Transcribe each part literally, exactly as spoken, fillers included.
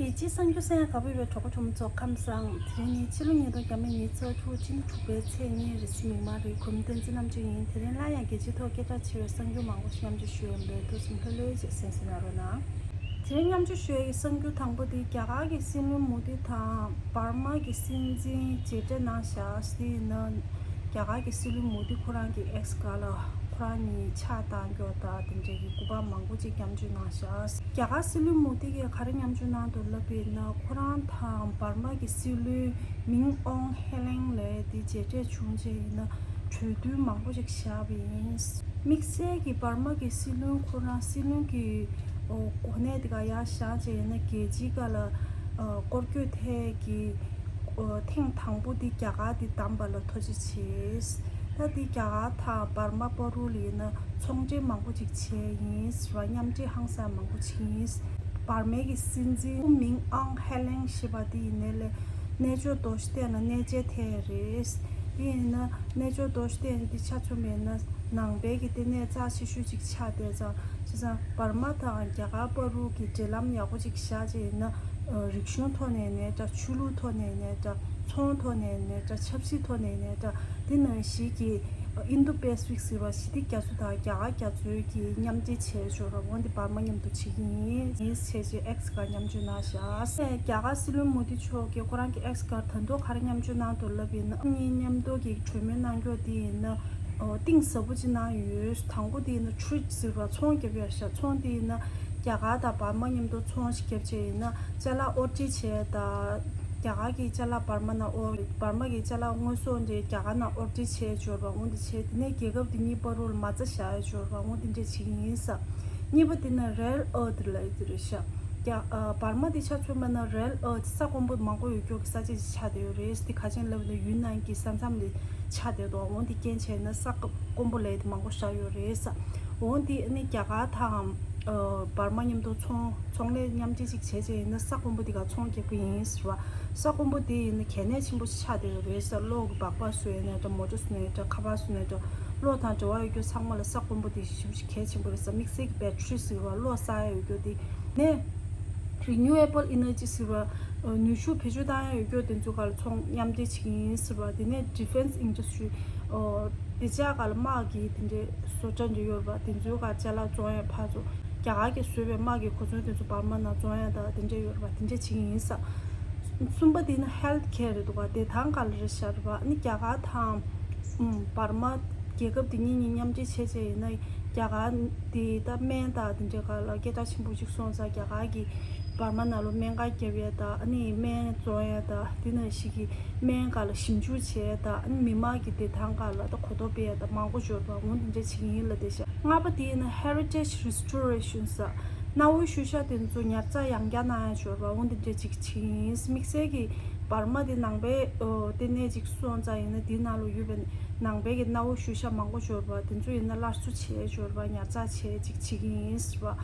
རྒྱལ་སྤྱིའི་གསར་འགྱུར་གསན་གནང་གནང་བའི་གྲོགས་པོ་གྲོགས་མོ་ཚོ་ཁམས་བཟང་། དེ་རིང་ནི་ཕྱི་ལོ་ཉིས་སྟོང་ཉི་ཤུ་རྩ་དྲུག་སྤྱི་ཟླ་དྲུག་པའི་ཚེས་གཉིས་རེད། གཟིགས་མི་མང་རེད། གོ་མི་བསྟན་འཛིན་རྣམ་དཔྱོད་ཡིན། དེ་རིང་སླར་ཡང་རྒྱལ་སྤྱིའི་ཐོག་སྐད་གྲགས་ཆེ་བའི་གསར་འགྱུར་མང་པོ་ཞིག་མཉམ་སྤྱོད་ཞུ་ཡ་ཡིན་པས། ཐུགས་སེམས་ལྷོད་ལྷོད་བྱས་གསན་གཟིགས་གནང་རོགས་གནང་། དེ་རིང་མཉམ་སྤྱོད་ཞུ་ཡ་གི་གསར་འགྱུར་དང་པོ་དེ་རྒྱ་གར་གྱི་སྲིད་བློན་མོ་དི་དང་འབར་མ་གི་སྲིད་འཛིན་མཇལ་འཕྲད་གནང་བཞག་དེ་ཡིན་ན། རྒྱ་གར་གྱི་སྲིད་བློན་མོ་དི་ཁོ་རང་གི་ཨེགས་སྒང་ལ་ཁོ་རང་གཉིས་ཕྱག་བཏང་རྒྱུ་དང་དེ་འདྲའི་གི་སྐུ་པར་མང་པོ་ཅིག་མཉམ་སྤྱོད་གནང་བཞག་རྒྱ་གར་སྲིད་བློན་མོ་དི་གིས་ག་རེ་མཉམ་སྤྱོད་གནང་འདུག་ལབ་པ་ཡིན་ན། ཁོ་རང་དང་འབར་མ་གི་སྲིད་བློན་མིང་ཨོང་ཧེ་ལེང་ལབ་དེ་མཇལ་འཕྲད་བྱུང་རྗེས་ཡིན་ན་གྲོས་མཐུན་མང་པོ་ཅིག་བཞག་པ་ཡིན། དམིགས་བསལ་གྱིས་འབར་མ་གི་སྲིད་བློན་ཁོ་རང་སྲིད་བློན་གྱི་གོ་གནས་དེ་ག་ཡར་བཞག་རྗེས་ཡིན་ན་རྒྱལ་སྤྱིའི་སྒང་ལ་སྐོར་སྐྱོད་ཐད་ཀྱི་ཐེངས་དང་པོ་དེ་རྒྱ་གར་དེ་བདམས་པ་ལ་ཐུགས་རྗེ་ཆེ། ད་དེ་རྒྱ་གར་དང་འབར་མ་བར་དུ་ལ་ཡིན་ན་ཚོང་འབྲེལ་མང་པོ་ཅིག་བྱས་ཡིན་ཟེར་བ། མཉམ་འབྲེལ་ཧང་སང་མང་པོ་བྱས་ཡིན། འབར་མའི་གི་སྲིད་འཛིན་མིང་ཨང་ཧེ་ལེང་ཞེས་པ་དེ་ཡིན་ནའི་ལས་གནས་མཆོག་རྡོ་རྗེ་གདན་ལ་གནས་མཇལ་ཐད་རེད། དེ་ཡིན་ན་གནས་མཆོག་རྡོ་རྗེ་གདན་དེ་ཆ་མཚོན་པ་ཡིན་ན་ནང་པའི་གི་ལྟེ་གནས་རྩ་ཆེ་ཤོས་ཅིག་ཆགས་བསྡད་ཙང་། བྱས་ཙང་འབར་མ་དང་རྒྱ་གར་བར་དུ་གི་འབྲེལ་ལམ་ཡག་པོ་ཅིག་བཞག་བྱས་ཡིན་ན། རིག་གཞུང་ཐོག་ནས་ཡིན་ནའི་འདྲ། ཆོས་ལུགས་ཐོག་ནས་ཡིན་ནའི་འདྲ། ཚོང་ཐོག་ནས་ཡིན་ནའི་འདྲ། ཆབ་སྲིད་ཐོག་ནས་ཡིན་ནའི་འདྲ། དེ་ནང་བཞིན་གྱི་ཨིན་རྡུ་པེ་སི་ཕིག་ཟེར་བ་ཞི་བདེ་རྒྱ་མཚོ་དང་རྒྱ་གར་རྒྱ་མཚོའི་གི་མཉམ་འབྲེལ་བྱས་ཡོད་ར། འོ་འདི་འབར་མ་མཉམ་དུ་བྱེད་ཀྱི་ཡིན། ཡིན་བྱས་རྗེས་ཨེགས་སྒང་མཉམ་སྤྱོད་གནང་བཞག་རྒྱ་གར་སྲིད་བློན་མོ་དི་མཆོག་གིས་ཁོ་རང་གི་ཨེགས་སྒང་ད་དུང་ག་རེ་མཉམ་སྤྱོད་གནང་འདུག་ལབ་ཡིན་ན། གཉིས་མཉམ་དུ་གི་གྲོས་མོལ་གནང་རྒྱུ་དེ་ཡིན་ན། ཨོ་གཏིང་ཟབ་པོ་ཅིག་གནང་ཡོད། དང་པོ་དེ་ཡིན་ན་ཊེ་རེ་ཌི་ཟེར་བ་ཚོང་རྒྱབ་ཡ་ཤག་ཚོང་དེ་ཡིན་ན་རྒྱ་གར་དང་འབར་མ་མཉམ་དུ་ཚོང་ཞིག་རྒྱབ་བྱས་ཡིན་ན་ཅ་ལག་དབོར་འདྲེན་བྱས་དང་། རྒྱ་གར་གྱི་ཅ་ལག་འབར་མ་ནང་དབོར། འབར་མ་གི་ཅ་ལག་དངོས་ཟོག་འདྲ་རྒྱ་གར་ནང་དབོར་འདྲེན་བྱས་འབྱོར་བ་འོང་དེ་བྱས། དེ་ནས་རྒྱལ་ཁབ་དེ་གཉིས་བར་དུ་ལ་མ་རྩ་བཞག་ཡ་འབྱོར་བ་འོང་དེ་འདྲས་བྱེད་ཀྱི་ཡིན་ས། གཉིས་པ་དེ་ནི་རེར་ཨར་ཐི་ལབ་ཡ་དེ་རེད་ཤག་རྒྱ་ཨ་འབར་མ་དེ་ཆ་མཚོན་པ་ན་རེར་ཨར་ཐི་ས་དཀོན་པོ་མང་པོ་ཡོད་རྒྱུ་གི་ས་ཆ་ཅིག་ཆགས་བསྡད་ཡོད་རེད། དེ་ག་ཅན་ལབ་ན་ཡུན་ནན་གྱི་ས་མཚམས་ལ་ཆགས་བསྡད་འདུག་འོང་དེ་རྐྱེན་བྱས་ན་ས་དཀོན་པོ་ལབ་ཡ་དེ་མང་པོ་བཞག་ཡོད་རེད་ས། འོང་དེ་ནི་རྒྱ་གར་དང་ཨ་འབར་མ་མཉམ་དུ་ཚོང་ཚོང་ལས་མཉམ་འབྲེལ་ཅིག་བྱས་བྱས་ཡིན་ན་ས་དཀོན་པོ་དེ་ག་ཚོང་རྒྱག་གི་ཡིན་ཟེར་བ། ས་དཀོན་པོ་དེ་ཡིན་ན་གལ་གནད་ཆེན་པོ་ཆགས་བསྡད་ཡོད་རེད་ས། གློག་གི་སྦག་སྦག་བཟོ་ཡ་ནའི་འདྲ། མོ་ཊ་བཟོ་ནའི་འདྲ། ཁ་པར་བཟོ་ནའི་འདྲ། གློག་དང་འབྲེལ་བ་ཡོད་རྒྱུ་ཚང་མ་ལ་ས་དཀོན་པོ་དེ་ཞེ་པོ་ཅིག་གལ་ཆེན་པོ་རེད་ས། དམིགས་བསལ་གྱི་བེ་ཊི་རི་ཟེར་བ་གློག་བསགས་ཡ་ཡོད་རྒྱུ་དེ་ནས་རི་ནིའུ་ཨེ་བལ་ཨེ་ནར་ཇི་ཟེར་བ། ནུས་ཤུགས་བེད་སྤྱོད་བཏང་ཡ་ཡོད་རྒྱུ་དེ་ཚོ་ག་ལ་ཚོང་མཉམ་འབྲེལ་བྱེད་ཀྱི་ཡིན་ཟེར་བ། དེ་ནས་ཌི་ཕེན་སི་ཨིན་ཌ་སི་ཊི་རི། དེ་ཆ་ག་ལ་དམག་གི་དེ་འདྲའི་བཟོ་གྲྭ་འདྲ་ཡོད་རེད་པ། དེ་ཚོའི་ག་ཅ་ལག་བཙོང་ཡ་ཕར་ཚུར་རྒྱ་གར་གྱིས་བཟོས་པའི་དམག་གི་གོ་མཚོན་དེ་ཚོ་འབར་མ་ནང་བཙོང་ཡ་དང་དེ་འདྲ་ཡོད་རེད་པ། དེ་འདྲ་བྱེད་ཀྱི་ཡིན་ས། གསུམ་པ་དེ་ནི་ཧེལ་ཐི་ཁེར་རེད་འདུག་ག་བདེ་ཐང་ག་ལ་རེད་ཤག་རེད་པ། ཨ་ནི་རྒྱ་གར་དང་ཨུམ་འབར་མ་རྒྱལ་ཁབ་དེ་གཉིས་གཉིས་མཉམ་འབྲེལ་བྱས་བྱས་ཡིན་ན། རྒྱ་གར་དེ་ད་སྨན་དང་དེ་འདྲའི་ག་ལ་སྐད་གྲགས་ཆེན་པོ་ཅིག་སོང་ཙང་རྒྱ་གར་གྱིས་འབར་མ་ནང་ལོགས་སྨན་ཁང་བརྒྱབ་ཡ་དང་། ཨ་ནི་སྨན་བཙོང་ཡ་དང་། དེ་ནང་བཞིན་གྱི་སྨན་ག་ལ་ཞིབ་འཇུག་བྱས་དང་། ཨ་ནི་མི་མང་གི་བདེ་ཐང་ག་ལ་ད་གོ་རྟོགས་སྤེལ་ཡ་དང་མང་པོ་འབྱོར་བ་འོང་དེ་འདྲ་བྱེད་ཀྱི་ཡིན་ལབ་བསྡད་ཤག་ལྔ་པ་དེ་ཡིན་ན་ཧེ་རི་ཊེཇ་རི་སི་ཊོ་རེ་ཤན་ཟེར། གནའ་བོའི་ཤུལ་བཞག་དེ་ཚོ་ཉར་ཚགས་ཡང་བསྐྱར་གནང་ཡ་འབྱོར་བ་འོང་དེ་འདྲ་ཅིག་བྱེད་ཀྱི་ཡིན། དམིགས་བསལ་གྱི་འབར་མ་དེ་ནང་པའི་ལྟེ་གནས་ཅིག་སོང་ཙང་ཡིན་ན། དེའི་ནང་ལ་ཡོད་པའི་ནང་པའི་གི་གནའ་བོའི་ཤུལ་བཞག་མང་པོ་འབྱོར་བ་དེ་ཚོ་ཡིན་ན་སླར་གསོ་བྱས་འབྱོར་བ་ཉར་ཚགས་བྱས་ཅིག་བྱེད་ཀྱི་ཡིན་ཟེར་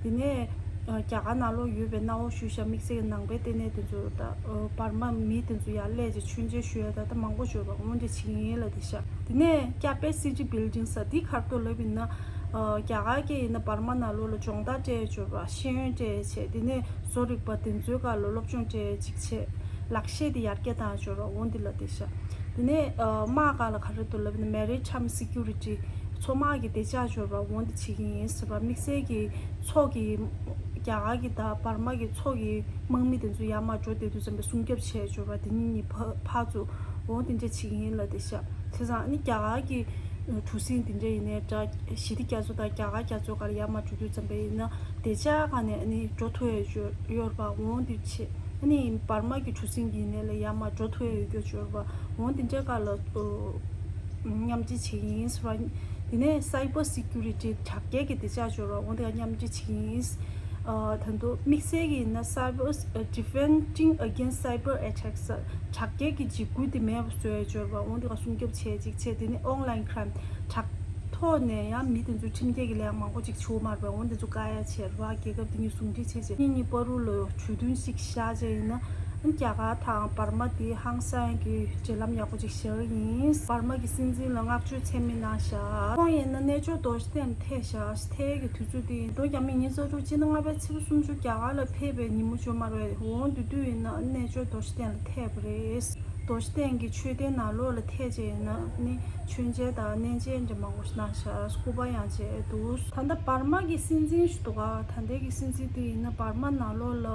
བ། དེ་ནས་རྒྱ་གར་ནང་ལོགས་ཡོད་པའི་གནའ་བོའི་ཤུལ་བཞག་དམིགས་བསལ་གྱི་ནང་པའི་ལྟེ་གནས་དེ་ཚོ་ད་འབར་མ་མི་དེ་ཚོ་ཡར་སླེབས་ཅིག་མཆོད་མཇལ་ཞུ་ཡ་ད་ད་མང་པོ་འབྱོར་བ་འོང་དེ་བྱེད་ཀྱི་ཡིན་ལབ་བསྡད་ཤག་དེ་ནས་ཀ་པེ་སི་ཊི་བིལ་ཌིང་ཟེར་དེ་ག་རེ་འདུག་ལབ་ཡིན་ན། རྒྱ་གར་གྱིས་ཡིན་ན་འབར་མ་ནང་ལོགས་ལ་སྦྱོང་བརྡར་སྤྲད་འབྱོར་བ། ཤེས་ཡོན་སྤྲད་བྱས། དེ་ནས་བཟོ་རིག་པ་དེ་ཚོའི་སྒང་ལ་སློབ་སྦྱོང་སྤྲད་ཅིག་བྱས། ལག་ཤེས་དེ་ཡར་རྒྱས་བཏང་འབྱོར་བ་འོང་དེ་ལབ་བསྡད་ཤག་དེ་ནས་དམག་སྒང་ལ་ག་རེ་འདུག་ལབ་ན། མེ་རི་ཊེམ་སི་ཀུ་རི་ཊི། མཚོ་དམག་གི་བདེ་འཇགས་འབྱོར་བ་འོང་དེ་བྱེད་ཀྱི་ཡིན་ཟེར་བ། དམིགས་བསལ་གྱི་མཚོ་གི་རྒྱ་གར་གྱི་དང་འབར་མ་གི་མཚོ་གི་དམག་མི་དེ་ཚོ་ཡར་མར་འགྲོ་བསྡད་དུས་ཙམ་པའི་སྲུང་སྐྱོབ་བྱས་འབྱོར་བ་དེ་གཉིས་གཉིས་ཕ་ཕར་ཚུར་འོང་དེ་འདྲ་བྱེད་ཀྱི་ཡིན་ལབ་བསྡད་ཤག་བྱས་ཙང་ཨ་ནི་རྒྱ་གར་གྱི་གྲུ་གཟིངས་དེ་འདྲ་ཡིན་ནའི་འདྲ། ཞི་བདེ་རྒྱ་མཚོ་དང་རྒྱ་གར་རྒྱ་མཚོའི་སྒང་ལ་ཡར་མར་འགྲོ་དུས་ཙམ་པ་ཡིན་ན་བདེ་འཇགས་སྒང་ནས་ཨ་ནི་འགྲོ་ཐུབ་ཡ་ཡོད་པ་འོང་དེ་བྱས། ཨ་ནི་འབར་མ་གི་གྲུ་གཟིངས་ཡིན་ནའི་ལ་ཡར་མར་འགྲོ་ཐུབ་ཡ་ཡོད་རྒྱུ་འབྱོར་བ་འོང་དེ་འདྲའི་སྒང་ལ་མཉམ་འབྲེལ་བྱེད་ཀྱི་ཡིན་ཟེར་བ། དེ་ནས་སའི་བར་སི་ཀུ་རི་ཊི། དྲ་རྒྱའི་གི་བདེ་འཇགས་འབྱོར་བ་འོང་དེ་ག་མཉམ་འབྲེལ་བྱེད་ཀྱི་ཡིན། ད་དུང་དམིགས་བསལ་གྱི་ཡིན་ན་cyber defending against cyber attacks། དྲ་རྒྱའི་གི་འཇིགས་སྐུལ་དེ་མེད་པ་བཟོ་ཡ་འབྱོར་བ་འོང་དེ་ག་སྲུང་སྐྱོབ་བྱས་ཅིག་བྱས། དེ་ནས་online crime། དྲ་ཐོག་ནས་ཡང་མི་དེ་ཚོ་ཁྲིམས་འགལ་གྱི་ལས་མང་པོ་ཅིག་བྱུང་མ་རེད་པ། འོ་དེ་ཚོ་བཀག་ཡ་བྱས་རེད་པ། རྒྱལ་ཁབ་དེ་གཉིས་ཟུང་འབྲེལ་བྱས་བྱས་གཉིས་གཉིས་བར་དུ་ལ་གྲོས་མཐུན་ཞིག་བཞག་བྱས་ཡིན་ན་ རྒྱ་གར་དང་འབར་མ་དེ་ཧང་སང་གི་འབྲེལ་ལམ་ཡག་པོ་ཅིག་བཞག་ཡིན། འབར་མ་གི་སྲིད་འཛིན་ལ་བསྔགས་བརྗོད་ཚད་མེད་གནང་ཤག་ཁོང་ཡིན་ན་གནས་མཆོག་རྡོ་རྗེ་གདན་ལ་ཐད་ཤག་ཐད་ཀྱི་དུས་ཚོད་དེ་ཉིས་སྟོང་ཉི་ཤུ་རྩ་དྲུག་སྤྱི་ཟླ་ལྔ་པའི་ཚེས་པ་སུམ་ཅུ་རྒྱ་གར་ལ་ཕེབས་པའི་ཉིན་མོ་བཅོ་མར་བས། འོང་དུས་དུས་ཡིན་ན་གནས་མཆོག་རྡོ་རྗེ་གདན་ལ་ཐད་པ་རེད། རྡོ་རྗེ་གདན་གྱི་མཆོད་རྟེན་ནང་ལོགས་ལ་ཐད་བྱས་ཡིན་ན་ནི་མཆོད་མཇལ་དང་གནས་མཇལ་འདྲ་མང་པོ་ཞིག་གནང་ཤག་སྐུ་པར་ཡང་མཇལ་འདུག་ད་ལྟ་འབར་མ་གི་སྲིད་འཛིན་ཞིག་འདུག་ག་ད་ལྟའི་གི་སྲིད་འཛིན་དེ་ཡིན་ན་འབར་མ་ནང་ལོགས་ལ་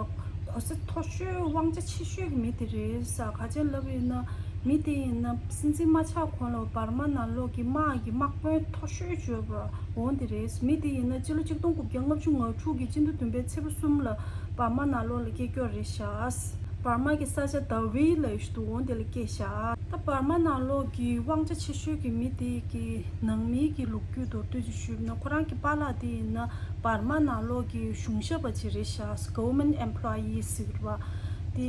གོ་ས་མཐོ་ཤོས་དབང་ཆ་ཆེ་ཤོས་ཀྱི་མི་དེ་རེད་ཟེར། ག་ཅི་ལབ་ཡིན་ན་མི་དེ་ཡིན་ན་སྲིད་འཛིན་མ་ཆགས་གོང་ལ་འབར་མ་ནང་ལོགས་ཀྱི་དམག་གི་དམག་དཔོན་མཐོ་ཤོས་བྱས་པ་འོང་དེ་རེད། མི་དེ་ཡིན་ན་སྤྱི་ལོ་ཆིག་སྟོང་དགུ་བརྒྱ་ལྔ་བཅུ་ང་དྲུག་གི་སྤྱི་ཟླ་བདུན་པའི་ཚེས་པ་གསུམ་ལ་འབར་མ་ནང་ལོགས་ལ་སྐྱེས་སྐྱོ་རེད་ཤག་འབར་མ་གི་ས་ཆ་དཱ་ཝི་ལ་ཞུ་འོང་དེ་ལ་སྐྱེས་ཤག་ད་འབར་མ་ནང་ལོགས་ཀྱི་དབང་ཆ་ཆེ་ཤོས་ཀྱི་མི་དེ་གི་ནང་མི་གི་ལོ་རྒྱུས་མདོར་བསྡུས་ཅིག་ཞུས་ན། ཁོ་རང་གི་པཱ་ལགས་དེ་ཡིན་ན་འབར་མ་ནང་ལོགས་ཀྱི་གཞུང་ཞབས་པ་ཅིག་རེད་ཤག Government employee ཟེར་གྱི་རེད་པ། དེ་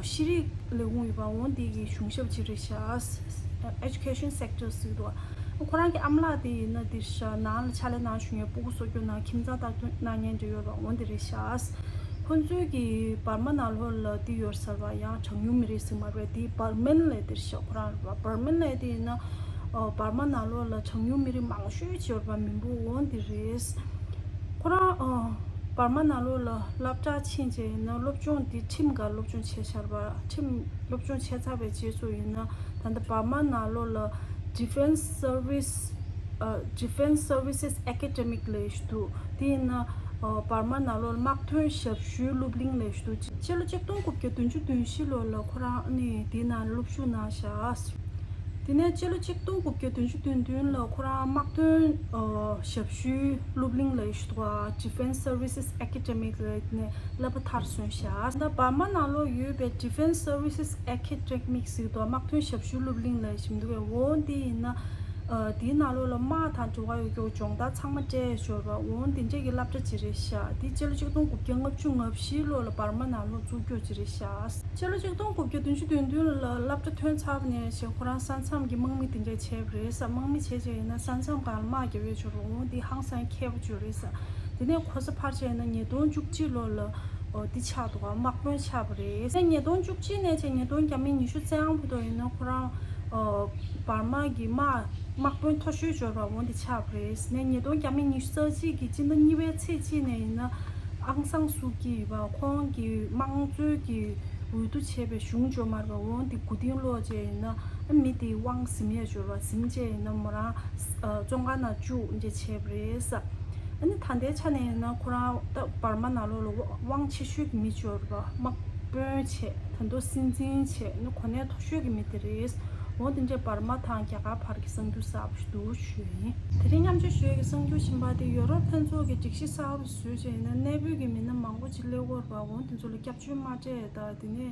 ཤེས་རིག་ལས་ཁུངས་ཡོད་པ་འོང་དེ་གི་གཞུང་ཞབས་ཅིག་རེད་ཤག Education sector ཟེར་གྱི་འདུག་ཁོ་རང་གི་ཨ་མ་ལགས་དེ་ཡིན་ན་དེ་ཤག་ནང་ལ་ཕྱག་ལས་གནང་བཞུགས་མཁན། སྤུ་གུ་གསོ་སྐྱོང་གནང་། ཁྱིམ་ཚང་བདག་སྐྱོང་གནང་མཁན་འདྲ་ཡོད་པ་འོང་དེ་རེད་ཤག་ཁོ་ཚོའི་གི་འབར་མ་ནང་ལོགས་ལ་དེ་ཡོད་ཟེར་བ་ཡང་གྲངས་ཉུང་མི་རིགས་ཟེར་མ་རེད། དེ་འབར་མན་ལབ་དེ་ཤག་ཁོ་རང་རེད་པ། འབར་མན་ལབ་དེ་ཡིན་ན་ཨོ་འབར་མ་ནང་ལོགས་ལ་གྲངས་ཉུང་མི་རིགས་མང་ཤོས་ཅིག་ཡོད་པ་མི་འབོར་འོང་དེ་རེད། ཁོ་རང་ཨོ་འབར་མ་ནང་ལོགས་ལ་སློབ་གྲྭ་ཕྱིན་བྱས་ཡིན་ན་སློབ་སྦྱོང་དེ་ཁྲིམས་སྒང་སློབ་སྦྱོང་བྱས་ཤག་པ། ཁྲིམས་སློབ་སྦྱོང་བྱས་ཚར་བའི་རྗེས་སུ་ཡིན་ན་ད་ལྟ་འབར་མ་ནང་ལོགས་ལ་Defense Service ཨ། Defense Services Academic ལབ་ཞིག་འདུག་དེ་ཡིན་ན་ཨ། འབར་མ་ནང་ལོགས་ལ་དམག་དོན་ཞབས་ཞུའི་སློབ་གླིང་ལབ་ཞིག་འདུག་སྤྱི་ལོ་ཆིག་སྟོང་དགུ་བརྒྱ་བདུན་ཅུ་དོན་བཞི་ལོ་ལ་ཁོ་རང་ནི་དེའི་ནང་སློབ་ཞུགས་གནང་ཤག་དེ་ནས་སྤྱི་ལོ་ཆིག་སྟོང་དགུ་བརྒྱ་བདུན་ཅུ་དོན་བདུན་ལ་ཁོ་རང་དམག་དོན་ཨ། ཞབས་ཞུའི་སློབ་གླིང་ལབ་ཞིག་འདུག Defense Services Academic ལབ་ནས་བསླབ་པ་མཐར་སོན་ཤག་ད་འབར་མ་ནང་ལོགས་ཡོད་པའི་Defense Services Academic ཟེར་དུས་དམག་དོན་ཞབས་ཞུའི་སློབ་གླིང་ལབ་ཞིག་འདུག་པས། འོ་འདི་ཡིན་ན་ཨ། དེའི་ནང་ལོགས་ལ་དམག་དང་འབྲེལ་བ་ཡོད་རྒྱུ་སྦྱོང་བརྡར་ཚང་མ་སྤྲད་ཡོད་པ། འོ་འདི་འདྲས་ཀྱི་སློབ་གྲྭ་ཅིག་རེད་ཤག་དེ་སྤྱི་ལོ་ཆིག་སྟོང་དགུ་བརྒྱ་ལྔ་བཅུ་ང་བཞི་ལོ་ལ་འབར་མ་ནང་ལོགས་བཙུགས་རྒྱུ་ཅིག་རེད་ཤག་སྤྱི་ལོ་ཆིག་སྟོང་དགུ་བརྒྱ་བདུན་ཅུ་དོན་བདུན་ལ་སློབ་གྲྭ་ཐོན་ཚར་བ་ནས་བྱས་ཁོ་རང་ས་མཚམས་ཀྱི་དམག་མི་དེ་འདྲས་བྱས་པ་རེད་ས། དམག་མི་བྱས་བྱས་ཡིན་ན་ས་མཚམས་སྒང་ལ་དམག་རྒྱབ་ཡོད་ཅིག་རེད། འོ་འདི་ཧང་སང་མཁས་པོ་ཅིག་རེད་ས། དེ་ནས་ཁོ་ས་ཕར་བྱས་ན་ཉིས་སྟོང་བཅུ་གཅིག་ལོ་ལ་ཨོ་འདི་ཆགས་འདུག་ག་དམག་དཔོན་ཆགས་པ་རེད། ཉིས་སྟོང་བཅུ་གཅིག་ནས་བྱས་ཉིས་སྟོང་ཉི་ཤུ་རྩ་གཅིག་བར་དུ་ཡིན་ན་ཁོ་རང་ཨོ་འབར་མ་གི་དམག་དམག་དཔོན་མཐོ་ཤོས་འབྱོར་བ་འོ་འདི་ཆགས་པ་རེད། ནས་ཉིས་སྟོང་ཉི་ཤུ་རྩ་གཅིག་གི་སྤྱི་ཟླ་གཉིས་པའི་ཚེས་གཅིག་ནས་ཡིན་ན་ཨང་སང་སུའུ་ཀི་ཡིན་པ། ཁོང་གི་དམངས་གཙོའི་གི་འོས་བསྡུ་བྱས་པའི་གཞུང་འབྱོར་མ་རེད་པ། འོ་འདི་མགོ་རྟིང་སློག་བྱས་ཡིན་ན་ཨ་མི་དེའི་དབང་ཟིན་ཡས་འབྱོར་བ་ཟིན་བྱས་ཡིན་ན་མོ་རང་ཨ་བཙོན་ཁང་ནང་བཅུག་འདི་བྱས་པ་རེད་ས། ཨ་ནི་ད་ལྟའི་ཆ་ནས་ཡིན་ན་ཁོ་རང་ད་འབར་མ་ནང་ལོགས་ལ་དབང་ཆེ་ཤོས་ཀྱི་མི་འབྱོར་བ་དམག་དཔོན་བྱས། ད་དུང་སྲིད་འཛིན་བྱས་ནི་གོ་གནས་མཐོ་ཤོས་ཀྱི་མི་དེ་རེད། འོ་དེ་འདྲས་འབར་མ་དང་རྒྱ་གར་བར་གྱི་གསར་འགྱུར་གསར་པ་ཞིག་འདུག་ཞུས་ཡིན། དེ་རིང་མཉམ་སྤྱོད་ཞུ་ཡས་ཀྱི་གསར་འགྱུར་གཞན་པ་དེ་ཡོ་རོབ་ལྷན་ཚོགས་ཀྱི་སྒྲིག་གཞི་གསར་པ་བཟོས་བྱས་ཡིན་ན་གནས་སྤོས་ཀྱི་མི་སྣ་མང་པོ་ཅིག་སླེབས་ཡོད་རེད་པ། འོ་དེ་ཚོ་ལ་སྐྱབས་བཅོལ་མ་སྤྲད་ད་དེ་ནས་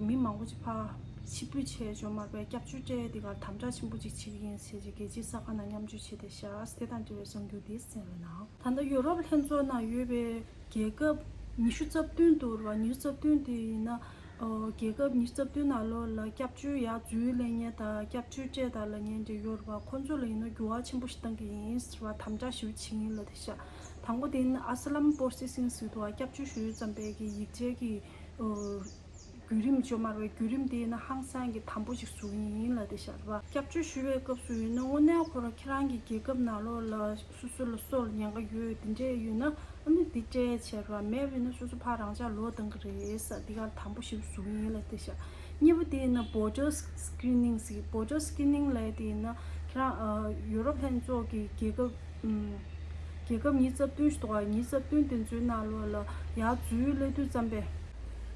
མི་མང་པོ་ཅིག་ཕར་ཕྱིར་འབུད་བྱས་འབྱོར་མ་རེད་པས། སྐྱབས་བཅོལ་སྤྲད་དེ་གར་དམ་དྲག་ཆེན་པོ་ཅིག་བྱེད་ཀྱི་ཡིན་ཟེར་གྱི་རྒྱལ་སྤྱིའི་གསར་ཁང་ནང་མཉམ་སྤྱོད་བྱས་བསྡད་ཤག་དེ་དང་འབྲེལ་བའི་གསར་འགྱུར་འདི་གསན་རོགས་གནང་། ད་ལྟ་ཡོ་རོབ་ལྷན་ཚོགས་ནང་ཡོད་པའི་རྒྱལ་ཁབ་ཉི་ཤུ་རྩ་བདུན་འདུག་ར། ཉི་ཤུ་རྩ་བདུན་དེ་ཡིན་ན་ཨོ་རྒྱལ་ཁབ་ཉི་ཤུ་རྩ་བདུན་ནང་ལོགས་ལ་སྐྱབས་བཅོལ་ཡར་འཛུལ་སླེབས་མཁན་དང་སྐྱབས་བཅོལ་སྤྲད་དང་ལབ་མཁན་དེ་ཡོད་རེད་པ། ཁོང་ཚོ་ལ་ཡིན་ན་འགྱུར་བ་ཆེན་པོ་ཞིག་གཏང་གི་ཡིན་ཟེར་བ་དམ་དྲག་ཞེ་པོ་བྱེད་ཀྱི་ཡིན་ལབ་བསྡད་ཤག་དང་པོ་དེ་ཡིན་ན་ཨ་ས་ལམ་པོར་སི་སིང་ཟེར་འདུག་པ། སྐྱབས་བཅོལ་ཞུ་ཡུལ་ཙམ་པའི་གི་ཡིག་ཆའི་གི་ཨོ་བརྒྱུད་རིམ་བཅོས་མ་རེད་པས། བརྒྱུད་རིམ་དེ་ཡིན་ན་ཧང་སང་གི་དམ་པོ་ཞིག་བཟོ་གི་ཡིན་ལབ་བསྡད་ཤག་རེད་པ། སྐྱབས་བཅོལ་ཞུ་བའི་སྐབས་སུ་ཡིན་ན་དངོས་གནས་ཁོ་རང་ཁྱེད་རང་གི་རྒྱལ་ཁབ་ནང་ལོགས་ལ་སོ་སོ་ལ་སྲོག་ལ་ཉེན་ཁ་ཡོད་དེ་འདྲས་ཡོད་ན་ཨ་ནི་འདི་སྤྲད་བྱས་ར། མེད་པ་ཡིན་ན་སོ་སོ་ཕར་རང་འཇགས་ལོག་བཏང་གི་རེད་ས། འདི་ག་དམ་པོ་ཞིག་བཟོ་གི་ཡིན་ལབ་བསྡད་ཤག་གཉིས་པ་དེ་ཡིན་ན་Border Screening ཟེར། Border Screening ལབ་དེ་ཡིན་ན་ཁྱེད་རང་ཨ་ཡུ་རོབ་ལྷན་ཚོགས་ཀྱི་རྒྱལ་ཁབ་ཨམ། རྒྱལ་ཁབ་ཉི་ཤུ་རྩ་བདུན་ཞིག་འདུག་ག་ཉི་ཤུ་རྩ་བདུན་དེ་ཚོའི་ནང་ལོགས་ལ་ཡར་འཛུལ་སླེབས་དུས་ཙམ་པས།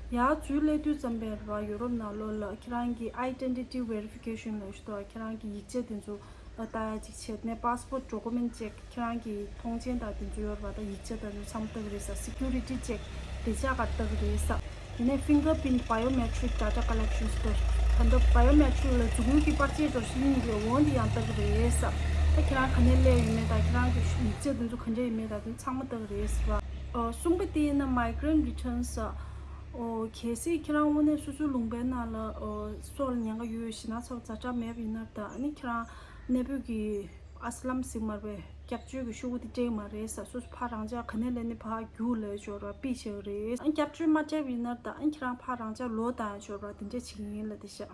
ཡར་འཛུལ་སླེབས་དུས་ཙམ་པས་ར་ཡུ་རོབ་ནང་ལོགས་ལ་ཁྱེད་རང་གི་Identity Verification ལབ་ཞིག་འདུག་ག་ཁྱེད་རང་གི་ཡིག་ཆ་དེ་ཚོ་ཨ་ལྟ་ཡ་ཅིག་བྱས་ནས། Passport Document Check ཁྱེད་རང་གི་མཐོང་མཆན་དང་དེ་ཚོ་ཡོད་རེད་པ། ད་ཡིག་ཆ་དང་དེ་ཚོ་ཚང་མ་ལྟ་གི་རེད་ས། Security Check བདེ་འཇགས་ག་ལྟ་གི་རེད་ས། དེ་ནས་Fingerprint Biometric Data Collection ཟེར། ད་ལྟ་Biometric ལ་གཟུགས་འོད་ཀྱི་པར་ཆས་འདྲ་ཞིག་ཡིན་རེད། འོ་འདི་ཡང་ལྟ་གི་རེད་ས། ད་ཁྱེད་རང་ག་ནས་སླེབས་ཡོད་མེད་དང་ཁྱེད་རང་གི་ཡིག་ཆ་དེ་ཚོ་ག་འདྲ་ཡོད་མེད་དང་དེ་ཚང་མ་ལྟ་གི་རེད་ཟེར་བ། ཨོ་གསུམ་པ་དེ་ཡིན་ན་Migrant Returns ཨོ་གལ་སྲིད་ཁྱེད་རང་དངོས་གནས་སོ་སོའི་ལུང་པའི་ནང་ལ་ཨོ་སྲོག་ལ་ཉེན་ཁ་ཡོད། ཞེད་སྣང་ཚ་པོ་ཛ་དྲག་མེད་པ་ཡིན་ན། ད་ཨ་ནི་ཁྱེད་རང་གནས་སྤོས་ཀྱི་ཨ་ས་ལམ་ཟེར་མ་རེད་པས། སྐྱབས་བཅོལ་གྱི་ཤོག་བུ་དེ་སྤྲད་མ་རེད་ཟེར། སོ་སོ་ཕར་རང་འཇགས་ག་ནས་སླེབས་ནས་ཕར་རྒྱུགས་ལབ་ཡ་ཅིག་ཡོད་རེད་པ། ཕྱིར་རེད། ཨ་སྐྱབས་བཅོལ་མ་སྤྲད་པ་ཡིན་ན་ད་ཨ་ཁྱེད་རང་ཕར་རང་འཇགས་ལོག་བཏང་ཡ་ཅིག་ཡོད་རེད་པ། དེ་འདྲས་བྱེད་ཀྱི་ཡིན་ལབ་བསྡད་ཤག་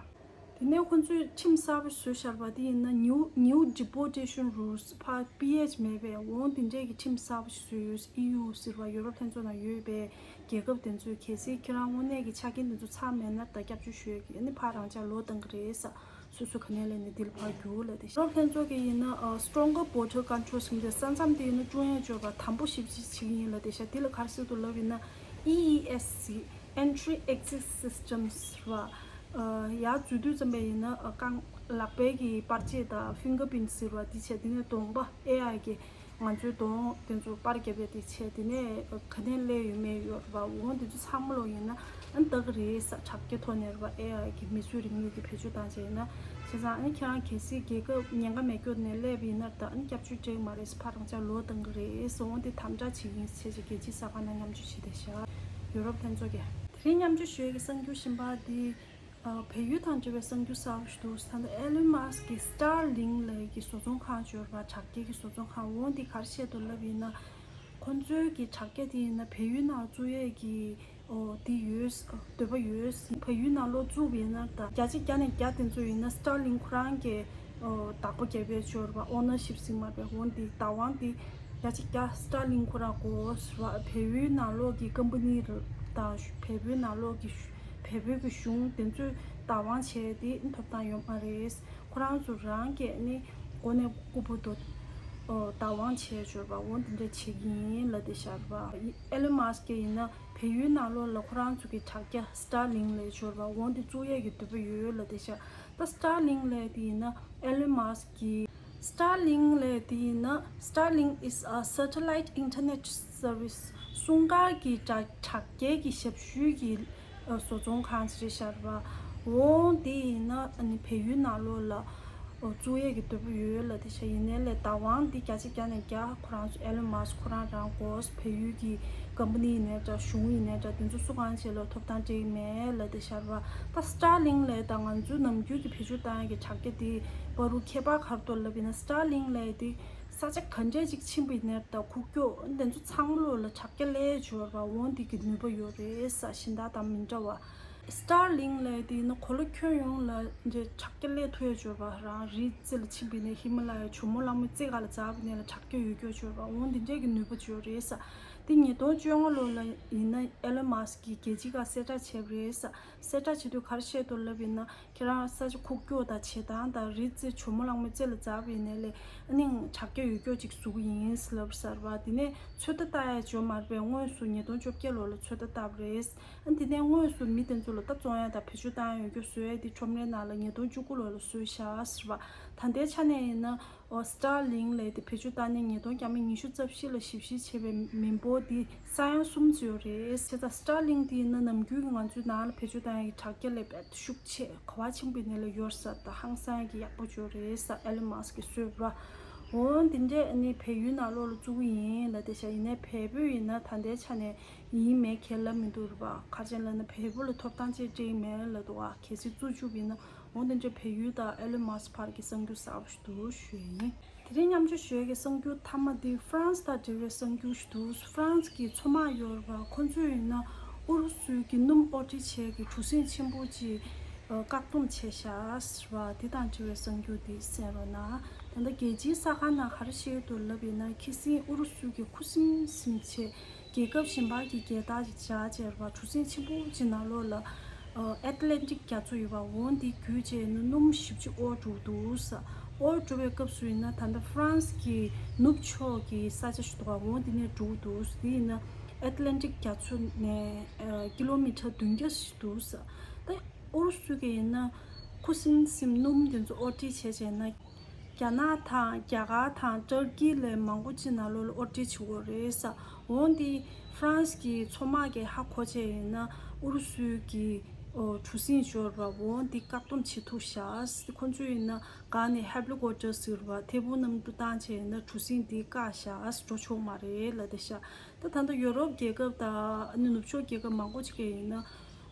དེ་ནས་ཁོང་ཚོས་ཁྲིམས་གསར་པ་བཟོས་བཞག་པ་དེ་ཡིན་ན། New New Deportation Rules ཕར་པི་ཨེཆ་མེད་པའི། འོ་དེ་འདྲས་ཀྱི་ཁྲིམས་གསར་པ་ཞིག་བཟོས་ཡོད། ཨི་ཡུ་ཟེར་བ་ཡུ་རོབ་ལྷན་ཚོགས་ནང་ཡོད་པའི་རྒྱལ་ཁབ་དེ་ཚོས་གལ་སྲིད་ཁྱེད་རང་དངོས་གནས་ཀྱི་ཆ་རྐྱེན་དེ་ཚོ་ཚང་མེད་ན་ད་སྐྱབས་བཅོལ་ཞུ་ཡས་ཀྱི་ཨ་ནི་ཕར་རང་འཇགས་ལོག་བཏང་གི་རེད་ཟེར། སོ་སོ་ག་ནས་སླེབས་ནས་འདི་ལ་ཕར་རྒྱུགས་ལབ་དེ། ཡུ་རོབ་ལྷན་ཚོགས་ཀྱིས་ཡིན་ན་ཨ་Stronger Border Controls ཟེར་མཁན་དེ། ས་མཚམས་དེ་ཡིན་ན་བསྐྲུན་ཡས་ཅིག་ཡོད་རེད་པ། དམ་པོ་ཞེ་པོ་ཅིག་བྱེད་ཀྱི་ཡིན་ལབ་བསྡད་ཤག་དེ་ལ་ག་རེ་ཟེར་འདུག་ལབ་ཡིན་ན། ཨི་ཨི་ཨེས་སི། Entry Exit Systems རེད་པ། ཨ་ཡར་འཛུལ་དུས་ཙམ་པ་ཡིན་ན་ཨ་རྐང་ལག་པའི་གི་པར་ཆས་དང་ཕིང་གར་པི་རིན་ཊི་ཟེར་བ་དེ་བྱས། དེ་ནས་གདོང་པ་ཨེ་ཨའི་གི་ང་ཚོའི་གདོང་དེ་ཚོ་པར་རྒྱབ་ཡ་དེ་བྱས། དེ་ནས་ག་ནས་སླེབས་ཡོད་མེད་ཡོད་རེད་པ། འོ་དེ་ཚོ་ཚང་མ་ལོག་ཡིན་ན་ཨ་ནི་ལྟ་གི་རེད་ཟེར། དྲ་རྒྱ་ཐོག་ནས་རེད་པ། ཨེ་ཨའི་གི་མིས་བཟོས་རིང་ལུགས་ཀྱི་བེད་སྤྱོད་བཏང་བྱས་ཡིན་ན། བྱས་ཙང་ཨ་ནི་ཁྱེད་རང་གལ་སྲིད་རྒྱལ་ཁབ་ཉེན་ཁ་མེད་སྐྱོར་ནས་སླེབས་པ་ཡིན་ན་ད་ཨ་ནི་སྐྱབས་བཅོལ་སྤྲད་མ་རེད་ཟེར། ཕར་རང་འཇགས་ལོག་བཏང་གི་རེད་ཟེར། འོ་དེ་དམ་དྲག་བྱེད་ཀྱི་ཡིན་ཟེར་བྱས་རྒྱལ་སྤྱིའི་གསར་ཁང་ནང་མཉམ་སྤྱོད་བྱས་བསྡད་ཤག་ཡུ་རོབ་ལྷན་ཚོགས་ཀྱིས། དེ་རིང་མཉམ་སྤྱོད་ཞུ་ཡས་ཀྱི་གསར་འགྱུར་གཞན་པ་འདི། ཨ་བལ་ཡུལ་དང་འབྲེལ་བའི་གསར་འགྱུར་གསར་པ་ཞིག་འདུག་ད་ལྟ་ཨེ་ལོན་མཱ་སི་ཀི་གི་Starlink ལབ་ཀྱི་བཟོ་ཚོང་ཁང་ཅིག་ཡོད་རེད་པ། དྲ་རྒྱའི་གི་བཟོ་ཚོང་ཁང་། འོ་འདི་ག་རེ་བཤད་འདུག་ལབ་ཡིན་ན། ཁོང་ཚོའི་གི་དྲ་རྒྱ་དེ་ཡིན་ན་བལ་ཡུལ་ནང་བཙུགས་ཡས་ཀྱི་ཨོ་དེ་ཡོད། འདོད་པ་ཡོད། བལ་ཡུལ་ནང་ལོགས་བཙུགས་པ་ཡིན་ན་ད་བརྒྱ་ཆ་བརྒྱ་ནས་བརྒྱ་དེ་ཚོ་ཡིན་ན་Starlink ཁོ་རང་གི་ཨོ་བདག་པོ་རྒྱབ་ཡས་ཅིག་ཡོད་རེད་པ། Ownership ཟེར་མ་རེད་པས། འོ་འདི་བདག་དབང་དེ་བརྒྱ་ཆ་བརྒྱ་Starlink ཁོ་རང་དགོས་ཟེར་བ། བལ་ཡུལ་ནང་ལོགས་ཀྱི་ཀམ་པ་ནི་དང་བལ་པོའི་ནང་ལོགས་ཀྱི་བལ་པོའི་གི་གཞུང་དེ་ཚོས་བདག་དབང་བྱས་ཏེ་ཐོབ་ཐང་ཡོད་མ་རེད། ཁོ་རང་ཚོ་རང་གིས་ནི་མགོ་ནས་སྐུ་པོ་དོ་བདག་དབང་བྱས་ཡོད་པ། འོ་འདི་འདྲ་བྱེད་ཀྱི་ཡིན་ལབ་བསྡད་ཤག་རེད་པ། ཨེ་ལོན་མཱ་སི་ཀི་ཡིན་ན་བལ་ཡུལ་ནང་ལོགས་ལ་ཁོ་རང་ཚོ་གི་དྲ་རྒྱ་Starlink ལབ་ཡས་ཅིག་ཡོད་རེད་པ། འོ་འདི་བཙུགས་ཡས་ཀྱི་འདོད་པ་ཡོད་ལབ་བསྡད་ཤག་ད་Starlink ལབ་ཡས་དེ་ཡིན་ན་ཨེ་ལོན་མཱ་སི་ཀི་Starlink ལབ་ཡས་དེ་ཡིན་ན། Starlink is a satellite internet service. སྲུང་སྐར་གྱི་དྲ་དྲ་རྒྱའི་གི་ཞབས་ཞུའི་གི་ཨ་བཟོ་ཚོང་ཁང་ཅིག་རེད་ཤག་རེད་པ། འོ་དེ་ཡིན་ན་ཨ་ནི་བལ་ཡུལ་ནང་ལོགས་ལ་ཨོ་བཙུགས་ཡས་ཀྱི་འདོད་པ་ཡོད་ལབ་བསྡད་ཤག་ཡིན་ནའི་ལས་བདག་དབང་འདི་བརྒྱ་ཆ་བརྒྱ་ནས་བརྒྱ་ཁོ་རང་ཚོ་ཨེ་ལོན་མཱ་སི་ཁོ་རང་རང་དགོས། བལ་ཡུལ་གྱི་ཀམ་པ་ནི་ཡིན་ནའི་འདྲ། གཞུང་ཡིན་ནའི་འདྲ། དེ་ཚོ་སུ་གང་ཞིག་ལ་ཐོབ་ཐང་སྤྲད་ཀྱི་མེད་ལབ་བསྡད་ཤག་རེད་པ། ད་Starlink ལབ་ཡས་དང་ང་ཚོའི་ནམ་རྒྱུན་གྱི་བེད་སྤྱོད་བཏང་ཡས་ཀྱི་དྲ་རྒྱ་དེ་བར་དུ་ཁྱད་པར་ག་རེ་འདུག་ལབ་ཡིན་ན། Starlink ལབ་ཡས་དེ་ས་ཆ་ག་འདྲས་ཅིག་ཕྱིན་པ་ཡིན་ནའི་ད་ཁུག་ཀྱོག་དེ་ཚོ་ཚང་མ་ལོགས་ལ་དྲ་རྒྱ་སླེབས་ཡས་ཅིག་ཡོད་རེད་པ། འོ་འདི་གི་ནུས་པ་ཡོད་རེད་ཟེར། གཞན་དག་དང་མི་འདྲ་བ། Starlink ལབ་ཡས་དེ་ཡིན་ན་གོ་ལ་ཁྱོན་ཡོངས་ལ་འདི་དྲ་རྒྱ་སླེབས་ཐུབ་ཡས་ཅིག་ཡོད་རེད་པ། རང་རིའི་རྩེ་ལ་ཕྱིན་པ་ཡིན་ནའི། ཧི་མ་ལ་ཡའི་ཇོ་མོ་གླང་མའི་རྩེ་སྒང་ལ་འཛེགས་པ་ཡིན་ནའི་ལ་དྲ་རྒྱ་ཡོད་ཀྱོག་ཅིག་ཡོད་རེད་པ། འོ་འདི་འདྲས་ཀྱི་ནུས་པ་ཅིག་ཡོད་རེད་ཟེར། འདི་ཉིས་སྟོང་བཅོ་ལྔ་ལོ་ལ་ཡིན་ན་ཨེ་ལོན་མཱ་སི་ཀིས་རྒྱལ་སྤྱིའི་སྒང་གསལ་བསྒྲགས་བྱས་པ་རེད་ཟེར། གསལ་བསྒྲགས་བྱེད་དུས་ག་རེ་བཤད་འདུག་ལབ་ཡིན་ན། ཁྱེད་རང་ས་ཆ་ཁུག་ཀྱོག་དང་བྱེ་ཐང་དང་རི་རྩེ་ཇོ་མོ་གླང་མའི་རྩེ་ལ་འཛེགས་པ་ཡིན་ནའི་ལས་ཨ་ནི་དྲ་རྒྱ་ཡོད་ཀྱོག་ཅིག་བཟོ་གི་ཡིན་ལབ་ཟེར་བ། དེ་ནས་ཚོད་ལྟ་བལྟ་ཡས་ཅིག་ཡོད་མ་རེད་པས། དངོས་སུ་ཉིས་སྟོང་བཅོ་བརྒྱད་ལོ་ལ་ཚོད་ལྟ་བལྟས་པ་རེད། ཨ་དེ་ནས་དངོས་སུ་མི་དེ་ཚོ་ལ་ད་བཙོང་ཡས་དང་བེད་སྤྱོད་བཏང་ཡས་ཡོད་ཀྱོག་བཟོ་ཡས་དེ་ཁྲོམ་རའི་ནང་ལ་ཉིས་སྟོང་བཅུ་དགུ་ལོ་ལ་བཟོས་ཤག་ཟེར་བ། ད་ལྟའི་ཆ་ནས་ཡིན་ན། ཨོ་Starlink ལབ་ཡས་དེ་བེད་སྤྱོད་བཏང་ནས་ཉིས་སྟོང་ཉི་ཤུ་རྩ་བཞི་ལ་ཞིབ་བཤེར་བྱས་པའི་མི་འབོར་དེ་ས་ཡ་གསུམ་ཙམ་ཡོད་རེད། བྱས་ཙང་Starlink དེ་ཡིན་ན་ནམ་རྒྱུན་གྱི་ང་ཚོའི་ནང་ལ་བེད་སྤྱོད་བཏང་ཡས་ཀྱི་དྲ་རྒྱ་ལས་དཔེ་ཤུགས་ཆེ། ག་པར་ཕྱིན་པ་ཡིན་ནའི་ལས་ཡོད་ས་དང་ཧང་སང་ཡས་ཀྱི་ཡག་པོ་ཅིག་ཡོད་རེད་ཟེར། ཨེ་ལོན་མཱ་སི་ཀིས་བཟོས་པ། འོ་འདི་འདྲས་ཨ་ནི་བལ་ཡུལ་ནང་ལོགས་ལ་བཙུགས་ཀྱི་ཡིན་ལབ་བསྡད་ཤག་ཡིན་ནའི་བལ་པོ་ཡིན་ན་ད་ལྟའི་ཆ་ནས་ཡིན་མེད་ཁས་ལེན་མི་འདུག་རེད་པ། ག་རེ་བྱས་ལབ་ན་བལ་པོ་ལ་ཐོབ་ཐང་ཅིག་སྤྲད་ཀྱི་མེད་ལབ་འདུག་ག་གལ་སྲིད་བཙུགས་བཅུག་པ་ཡིན་ན། འོ་དེ་འདྲ་བལ་ཡུལ་དང་ཨེ་ལོན་མཱ་སི་ཀི་བར་གྱི་གསར་འགྱུར་གསར་པ་ཞིག་འདུག་ཞུ་ཡ་ཡིན། དེ་རིང་མཉམ་སྤྱོད་ཞུ་ཡ་གི་གསར་འགྱུར་མཐའ་མ་འདི་ཧྥ་རན་སི་དང་འབྲེལ་བའི་གསར་འགྱུར་ཞིག་འདུག་ཧྥ་རན་སི་གི་མཚོ་དམག་ཡོད་རེད་པ། ཁོ་ཚོས་ཡིན་ན་ཨུ་རུ་སུའི་གི་སྣུམ་དབོར་འདྲེན་བྱེད་ཀྱི་གྲུ་གཟིངས་ཆེན་པོ་ཅིག་ཨ་བཀག་སྡོམ་བྱས་ཤག་ཟེར་བ་དེ་དང་འབྲེལ་བའི་གསར་འགྱུར་འདི་གསན་རོགས་གནང་། ད་ལྟ་རྒྱལ་སྤྱིའི་གསར་ཁང་ནང་ག་རེ་བཤད་འདུག་ལབ་ཡིན་ན། ཁ་སང་ཨུ་རུ་སུ་གིས་ཁུ་སིམ་སིམ་བྱས། རྒྱལ་ཁབ་གཞན་པ་གི་རྒྱལ་དར་ཅིག་འཇགས་བྱས་རེད་པ། གྲུ་གཟིངས་ཆེན་པོ་ཅིག་ནང་ལོགས་ལ་ཨ་ཨེ་ཏི་ལན་ཊིག་རྒྱ་མཚོ་ཡོད་པ། འོ་འདི་བརྒྱུད་བྱས་ནས་སྣུམ་ཞེ་པོ་ཅིག་དབོར་འགྲོ་གི་འདུག་ཟེར། དབོར་འགྲོ་བའི་སྐབས་སུ་ཡིན་ན་ད་ལྟ་ཧྥ་རན་སི་གི་ནུབ་ཕྱོགས་ཀྱི་ས་ཆ་ཞིག་འདུག་ག་འོ་འདི་ནས་འགྲོ་གི་འདུག་དེ་ཡིན་ན་ཨེ་ཏི་ལན་ཊིག་རྒྱ་མཚོ་ནས་ཨ་ཀི་ལོ་མི་ཊར་བདུན་བརྒྱ་ཞིག་འདུག་ཟེར། ད་ཨུ་རུ་སུ་གིས་ཡིན་ན་ཁུ་སིམ་སིམ་སྣུམ་དེ་ཚོ་དབོར་འདྲེན་བྱས་བྱས་ན། རྒྱ་ནག་དང་རྒྱ་གར་དང་ཏུར་ཀི་ལས་མང་པོ་ཅིག་ནང་ལོགས་ལ་དབོར་འདྲེན་བྱེད་ཀྱི་ཡོད་རེད་ཟེར། འོ་འདི་ཧྥ་རན་སི་གི་མཚོ་དམག་གིས་ཧ་གོ་བྱས་ཡིན་ན་ཨུ་རུ་སུའི་གི་ཨོ་གྲུ་གཟིངས་ཡོད་རེད་པ། འོ་འདི་བཀག་སྡོམ་བྱེད་ཐུབ་ཤག་ཁོ་ཚོས་ཡིན་ན་གང་ནས་ཧེ་ལི་ཀོབ་ཊར་ཟེར་བ་ཐད་འཕུར་གནམ་གྲུ་བཏང་བྱས་ཡིན་ན་གྲུ་གཟིངས་འདི་བཀག་ཤག་འགྲོ་ཆོག་མ་རེད་ལབ་བསྡད་ཤག་ད་ད་ལྟ་ཡོ་རོབ་རྒྱལ་ཁབ་དང་ཨ་ནི་ནུབ་ཕྱོགས་རྒྱལ་ཁབ་མང་པོ་ཅིག་གིས་ཡིན་ན་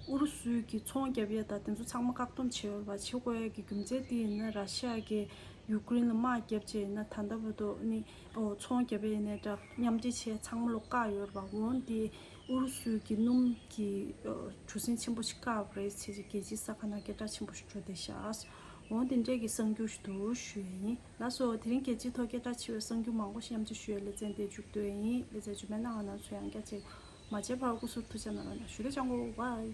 ཨུ་རུ་སུའི་གི་ཚོང་རྒྱབ་ཡས་དང་དེ་ཚོ་ཚང་མ་བཀག་སྡོམ་བྱས་ཡོད་རེད་པ། བྱེད་དགོས་ཡས་ཀྱི་རྒྱུ་མཚན་དེ་ཡིན་ན་ར་ཤི་ཡ་གི་ ཡུཀ་རེན་ལ་དམག་བརྒྱབ་བྱས་ན་ད་ལྟ་བར་དུ་ནི་ཨོ་ཚོང་བརྒྱབ་པའི་ནས་འདྲ་མཉམ་འབྲེལ་བྱས་ཚང་མ་ལོ་བཀག་ཡོད་རེད་པ། འོན་ཏེ་ཨུ་རུ་སུའི་གི་སྣུམ་གྱི་ཨོ་གྲུ་གཟིངས་ཆེན་པོ་ཞིག་བཀག་པ་རེད་ཟེར་གྱི་རྒྱལ་སྤྱིའི་ས་ཁ་ནང་སྐད་གྲགས་ཆེན་པོ་ཞིག་འགྲོ་བསྡད་ཤག་འོན་ཏེ་འདྲས་ཀྱི་གསར་འགྱུར་ཞིག་འདུག་ཞུ་ཡ་ཡིན། ལགས་སོ། དེ་རིང་རྒྱལ་སྤྱིའི་ཐོག་སྐད་གྲགས་ཆེ་བའི་གསར་འགྱུར་མང་པོ་ཞིག་མཉམ་སྤྱོད་ཞུ་ཡ་ལེ་ཚན་དེ་མཇུག་བསྡུ་ཡ་ཡིན། ལེ་ཚན་རྗེས་མའི་ནང་ང་ང་ཚོ་ཡང་བསྐྱར་མཇལ། མ་མཇལ་བར་སྐུ་གཟུགས་ཐུགས་ཅག་གནང་རོགས་གནང་ཞུ། ལེ་ཅང་གོ་བའི།